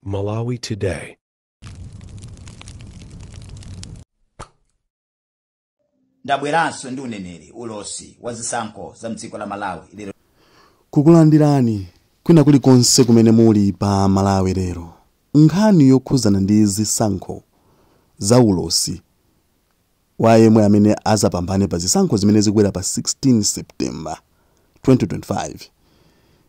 Malawi Today. Ndabweranso ndi uneneri, ulosi wa zisankho za mdziko la Malawi lero. Kukulandirani kwina kulikonse kumene muli pa Malawi Lero. Nkhani yokhuzana ndi zisankho za ulosi wa yemwe amene azapambane pa zisankho zimene zikubwera pa 16 September 2025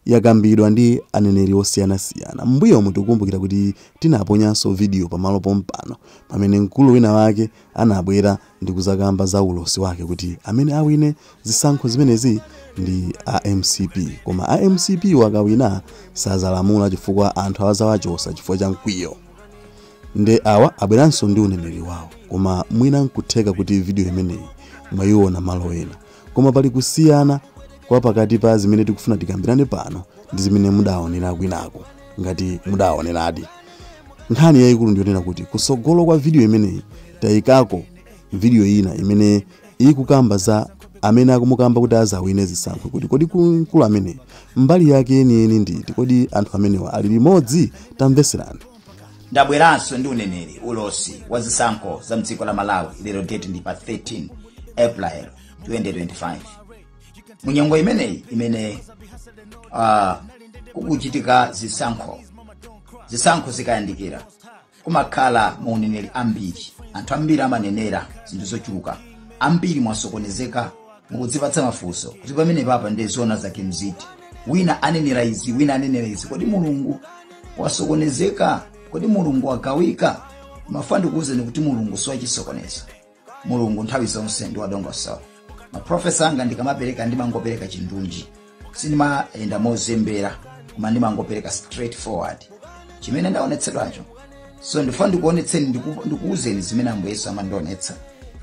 yakambidwa ndi aneneri osiyanasiyana. M'mbuyomu tikukumbukira kuti tinaponyanso video pamalo pompano pamene mkulu wina wake anabwera ndi kuzakamba za ulosi wake kuti amene awine zisankho zimenezi ndi a MCP, koma a MCP wakawina sazalamula chifukwa anthu azawachosa chifukwa cha mkwiyo. Nde awa abweranso ndi uneneri wawo, koma mwina nkutheka kuti video imeneyi mwayiona malo ena, koma pali kusiyana kwa pakati pa zimene tikufuna tikambirane pano ndi zimene mudaonera kwinako, ngati mudaoneradi. Nkhani yayikulu ndiyonena kuti kusogolo kwa video imeneyi tayikako video ina imene ikukamba za amene akumukamba kuti azawine zisankho, kuti kodi mkulu amene mbali yake yeniyeni nditi, kodi anthu amenewa ali limodzi? Tamveserani. Ndabweranso ndi uneneri, ulosi wa zisankho za mdziko la Malawi lero. Date ndi pa 13 April 2025. Munyengo imeneyi imene kukuchitika zisankho, zisankho zikayandikira kumakhala mauneneri ambiri, anthu ambiri amanenera zinthu zochuluka, ambiri mwasokonezeka, mukudzipatsa mafunso kuti pamene papa ndi zona zake mziti, wina anenera izi, wina anenera izi, kodi Mulungu wasokonezeka? Kodi Mulungu wagawika? Mafuna ndikuwuzeni kuti Mulungu siwachisokoneza. Mulungu nthawi zonse ndi wadongosolo. Ma prophecy anga ndikamapereka ndimangopereka chindunji, sindimayenda mozembera, koma ndimangopereka straight forward chimene ndaonetsedwacho. So ndifuna ndikuonetseni, ndikuwuzeni zimene Ambuye Yesu amandionetsa.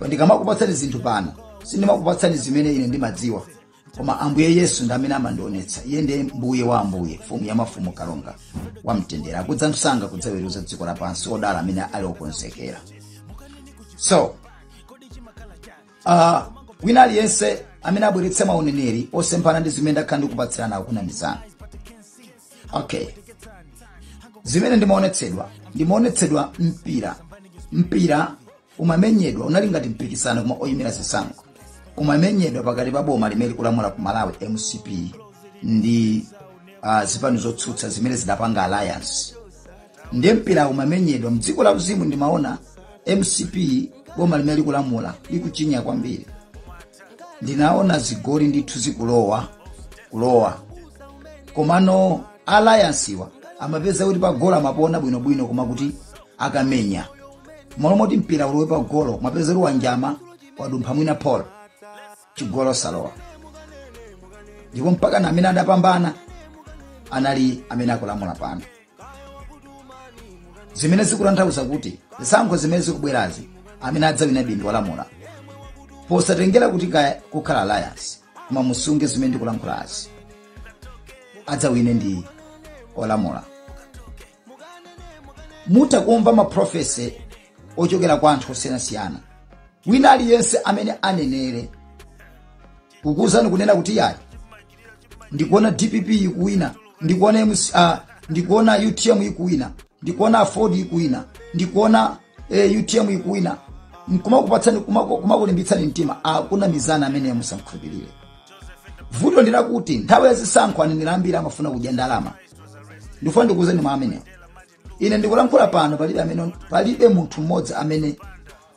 Ndikamakupatsani zinthu pano, sindimakupatsani zimene ine ndimadziwa, koma Ambuye Yesu ndi amene amandionetsa. Iye ndiye Mbuye wa ambuye, Mfumu ya mafumu, Kalonga wamtendere, akudza msanga kudzaweruza dziko lapansi, odala amene ali okonzekera. So wina aliyense amene abweretse mauneneri osemphana ndi zimene ndakhala ndikupatsirana akunamizana. Okay, zimene ndimaonetsedwa, ndimaonetsedwa mpira. Mpira umamenyedwa, unali ngati mpikisano koma oyimira zisankho, umamenyedwa pakati pa boma limene likulamula ku Malawi, MCP, ndi zipani zotsutsa zimene zidapanga alliance. Ndiye mpira umamenyedwa mdziko la uzimu. Ndimaona MCP, boma limene likulamula, likuchinya kwambiri. Ndinaona zigoli ndithu zikulowa kulowa, komano alliance wa amapeza kuti pa golo amapona bwinobwino, koma kuti akamenya, malo moti mpira ulowe pa golo, mapeza kuti wanjama wadumpha mwina polo, chigolo salowa. Ndipo mpaka na amene adapambana anali amene akulamula pano, zimene zikutanthauza kuti zisankho zimene zikubwerazi, amene adzawina bindu walamula, posatengera kuti kukhala alliance. Koma musunge zimene ndikulankhulazi, adzawine ndi olamula. Mutakumva ma prophecy ochokera kwa anthu osiyanasiyana, wina aliyense amene anenere kukuwuzani kunena kuti yayi, ndikuona DPP ikuwina, ndikuona MC, ndikuona UTM ikuwina, ndikuona AFORD ikuwina, ndikuona UTM ikuwina, nkumakupatsani, kumakulimbitsani mtima, akunamizana amene musamkhulupirire. Vuto ndilakuti nthawi ya zisankho aneneri ambiri amafuna kudya ndalama. Ndifuna ndikuwuzeni mwa amenewo, ine ndikulankhula pano, palibe amene, palibe munthu mmodzi amene,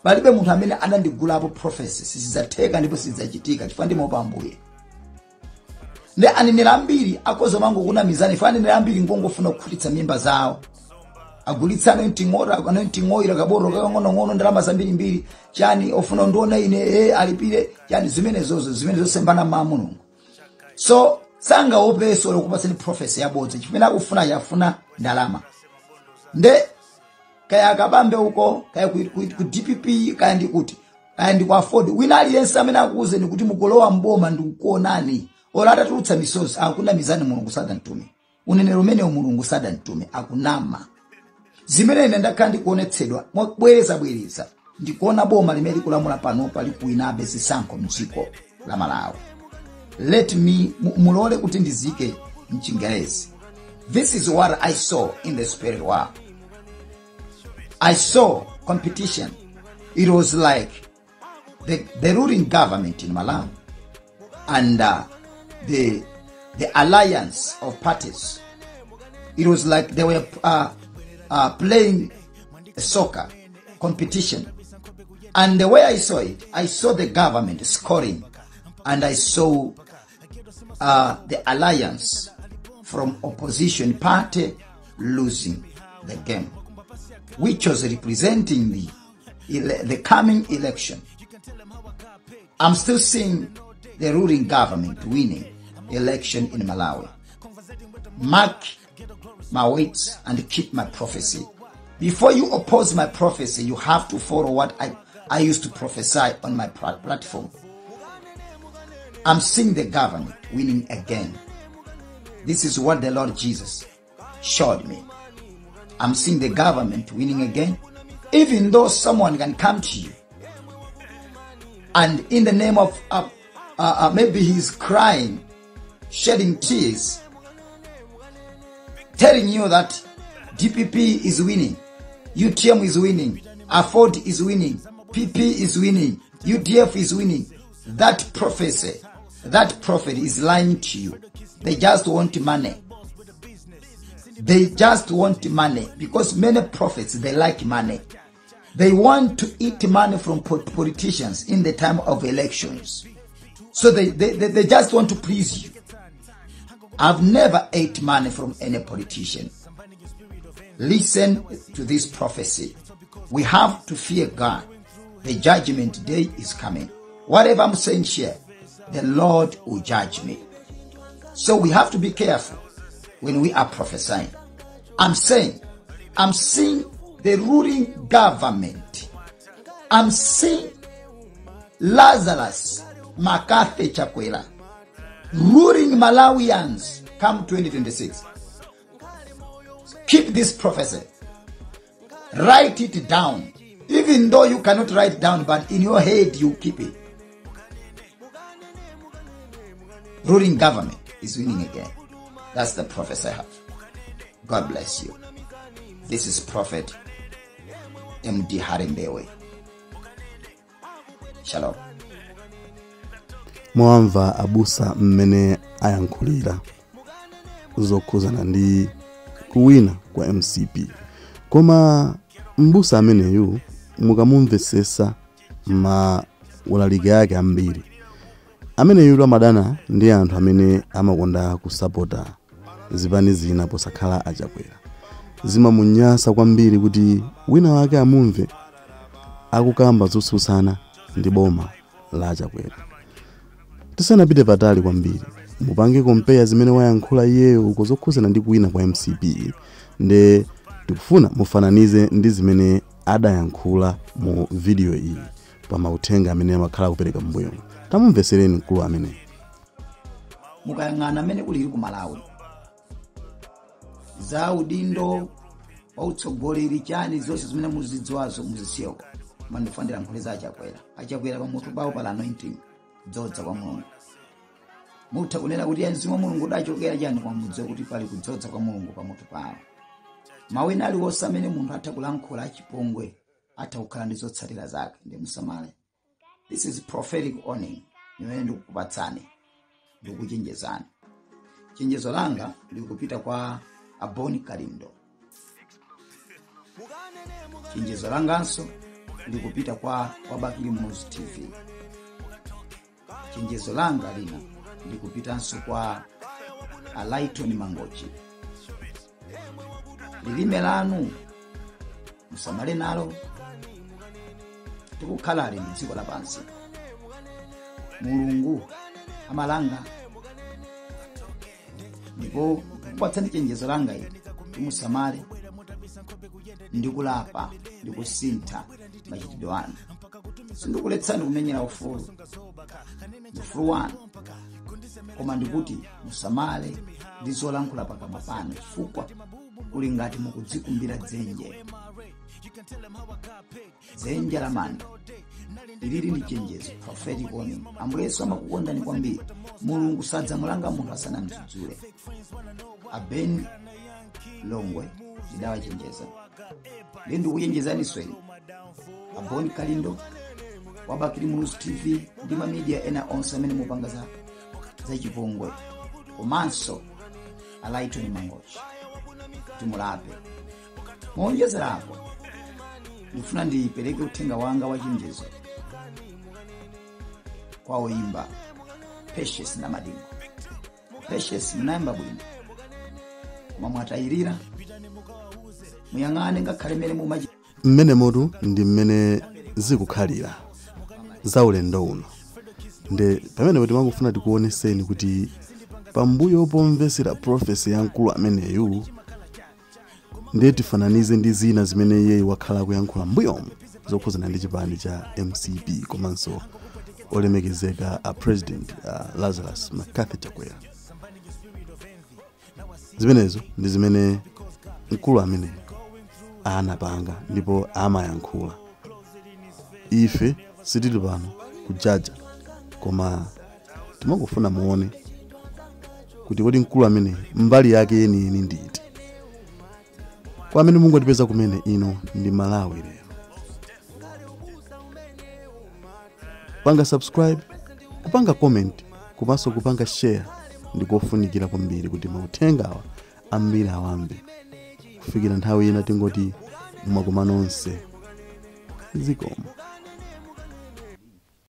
palibe munthu amene anandigulapo prophecy. Sizidzatheka ndipo sizidzachitika, chifukwa ndimaopa Ambuye. Ndi aneneri ambiri akhoza mangokunamizani, chifukwa aneneri ambiri ngongofuna kukhutitsa mimba zawo, agulitsa anointing oil, anointing oil kaboro kakang'onong'ono, ndalama zambirimbiri chani, ofuna ndiona ine alipire chani, zimenezozo zimene zosembana ma Mulungu. So sangaopenso lokupatsani prophecy yabodza, chimene akufuna, yafuna ndalama. Nde kaya akabambe uko, kaya ku DPP, kaya ndikuti, kaya ndi ku AFORD, wina aliyense amene akuwuzeni kuti mukulowa mboma ndikukuonani, olo atatulutsa misozi, akunamizani. Mulungu sadantume unenero umenewu, Mulungu sadantume, akunama. Zimene ine ndakhala ndikuonetsedwa mwabwerezabwereza, ndikuona boma limene likulamula panopa likuwinabe zisankho mdziko la Malawi. Let me, mulole kuti ndizike mchingerezi. This is what I saw in the spirit world. I saw competition. It was like the ruling government in Malawi and the alliance of parties. It was like they were playing a soccer competition. And the way I saw it, I saw the government scoring, and I saw the alliance from opposition party losing the game, which was representing the coming election. I'm still seeing the ruling government winning election in Malawi. Mark my words and keep my prophecy. Before you oppose my prophecy, you have to follow what I used to prophesy on my platform. I'm seeing the government winning again. This is what the Lord Jesus showed me. I'm seeing the government winning again. Even though someone can come to you and in the name of, maybe he's crying, shedding tears, telling you that DPP is winning, UTM is winning, AFORD is winning, PP is winning, UDF is winning. That prophecy, that prophet is lying to you. They just want money. They just want money, because many prophets, they like money. They want to eat money from politicians in the time of elections. So they just want to please you. I've never ate money from any politician. Listen to this prophecy. We have to fear God. The judgment day is coming. Whatever I'm saying here, the Lord will judge me. So we have to be careful when we are prophesying. I'm saying, I'm seeing the ruling government. I'm seeing Lazarus McCarthy Chakwera ruling Malawians come 2026. Keep this prophecy. Write it down. Even though you cannot write down, but in your head you keep it. Ruling government is winning again. That's the prophecy I have. God bless you. This is Prophet M.D. Harry Mbewe. Shalom. Mwamva abusa mmene ayankhulira zokhuzana ndi kuwina kwa MCP. Koma mbusa ameneyu mukamumvesesa ma ulaliki ake ambiri, ameneyu amadana ndi anthu amene amakonda kusapota zipani zina posakhala achakwera. Zimamunyasa kwambiri kuti wina wake amumve akukamba zotsutsana ndi boma la achakwera. Tisanapite patali kwambiri, mupange compare zimene wayankhula iyeyo uko zokhuzana ndi kuwina kwa MCP, nde tikufuna mufananize ndi zimene adayankhula mu video iyi pa mauthenga amene amakhala kupereka m'mbuyo. Tamumvesereni mkulu amene. Mukayang'ana amene kulili ku Malawi, za udindo wa utsogoleri chani zonse zimene muzidziwazo muzisiyeko. Mandifanira nkhule za achakwera. Achakwera pamutu pawo pala anointing, dzodza kwa Mulungu. Mutha kunena kuti mzimu wa Mulungu udachokera chani kwa mudziwe kuti pali kudzodza kwa Mulungu pamutu pawo. Mawina aliwonse amene munthu atha kulankhula achipongwe atha kukhala ndi zotsatira zake. Ndi musamale. This is prophetic warning imene ndikukupatsani, ndikukuchenjezani. Chenjezo langa likupita kwa Aboni Kalindo. Chenjezo langanso likupita kwa Wabakili Muluzi TV. Chenjezo langa lina likupitanso kwa Alaiton Mangochi. Lilime lanu musamale nalo. Tikukhala ali ndi dziko lapansi. Mulungu amalanga. Ndipo kupatsani chenjezo langa ili musamale ndikulapa ndikusintha machitidwe anu. Sindikuletsani kumenyera ufulu, ufulu wanu, koma ndikuti musamale ndi zolankhula pakamwa panu, chifukwa kuli ngati mukudzikumbira dzenje, dzenje la manda. Ilili ndi chenjezo, prophetic warning. Ambuye Yesu amakukondani kwambiri. Mulungu sadzamulanga munthu asanamdzudzule. Abeni Longwe ndidawachenjeza. Ndi ndikuchenjezaninso inu a Bon Kalindo wa Bakili Muluzi TV ndi ma media ena onse amene mupanga za chipongwe, komanso a Lighton Mangochi, kuti mulape. Moonjezerapo, ndifuna ndipereke uthenga wanga wa chenjezo kwa oyimba Patience na Madingo. Patience, munayamba bwino koma mwatayirira. Muyang'ane ngakhale mmene mumachi Mmene motu ndi mmene zikukhalira za ulendo uno. Nde pamene timangofuna tikuoneseni kuti pambuyo pomvesera prophecy ya mkulu ameneyu, ndiye tifananize ndi zina zimene iye wakhala kuyankhula mbuyomu zokhuzana ndi chipani cha MCP komanso olemekezeka a President Lazarus McCarthy Chakwera. Zimenezo ndi zimene mkulu ameneyu anapanga ndipo amayankhula. Ife sitili pano kujaja, koma timangofuna muone kuti kodi mkulu amene mbali yake yeniyeni nditi. Kwa amene mungotipeza kumene, ino ndi Malawi Lero. Kupanga subscribe, kupanga comment komanso kupanga share ndikofunikira kwambiri kuti mauthengawa ambiri awamve. Kufikira nthawi ina, tingoti mwakumana onse, zikomo.